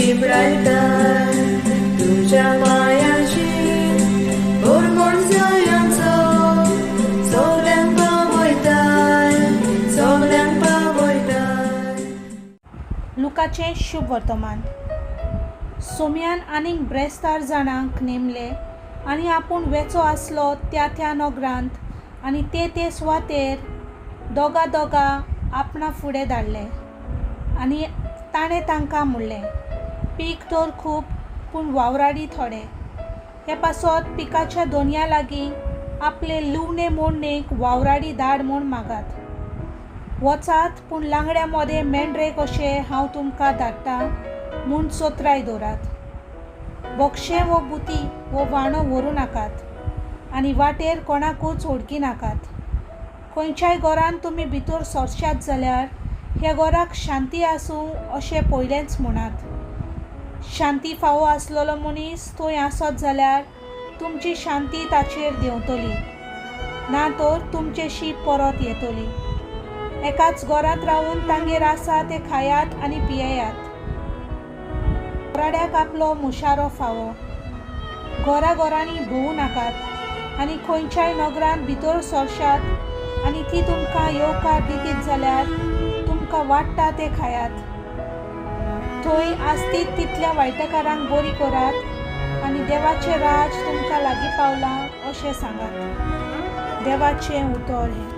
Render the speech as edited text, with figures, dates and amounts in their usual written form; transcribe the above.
शिंपडायताय तुज्या मायाची होरमोण जायांचो सगल्यांक पावयताय सगल्यांक पावयताय. लुकाचें शुभ वर्तमान. सोम्यान आनीक ब्रेस्तार जाणांक नेमले आनी आपूण वेचो आसलो त्या त्या नगरांत आनी ते ते सुवातेर दोगा दोगा आपणा फुडें धाडले. आनी ताणें तांकां म्हणलें, पीक तर खूब पूण वावराडी थोडे. हे पासत पिकाच्या दोनया लागीं आपले लुवणे मोडणेक वावराडी धाड म्हूण मागात. वचात पूण लांगड्या मोदें मेंढरे कशे हांव तुमकां धाडटा म्हूण चत्राय दवरात. बोक्षें वो बुती वो व्हाणो व्हरूं नाकात आनी वाटेर कोणाकूच वळखी नाकात. खंयच्याय घरांत तुमी भितर सरशात जाल्यार ह्या घराक शांती आसूं अशें पयलेंच म्हणात. शांती फावो आसलेलो मनीस थंय आसत जाल्यार तुमची शांती ताचेर देंवतली, ना तर तुमचेशी परत येतली. एकाच घरांत रावून तांगेर आसा तें खायात आनी पियेयात. वावराड्याक आपलो मुशारो फावो. घरा घरांनी भोंवूं नाकात आनी खंयच्याय नगरांत भितर सरशात आनी ती तुमकां येवकार दितीत जाल्यार तुमकां वाडटा तें खायात. थंय आसतीत तितल्या वायटकारांक बरी करात आनी देवाचें राज तुमकां लागीं पावलां अशें सांगात. देवाचें उतर हें.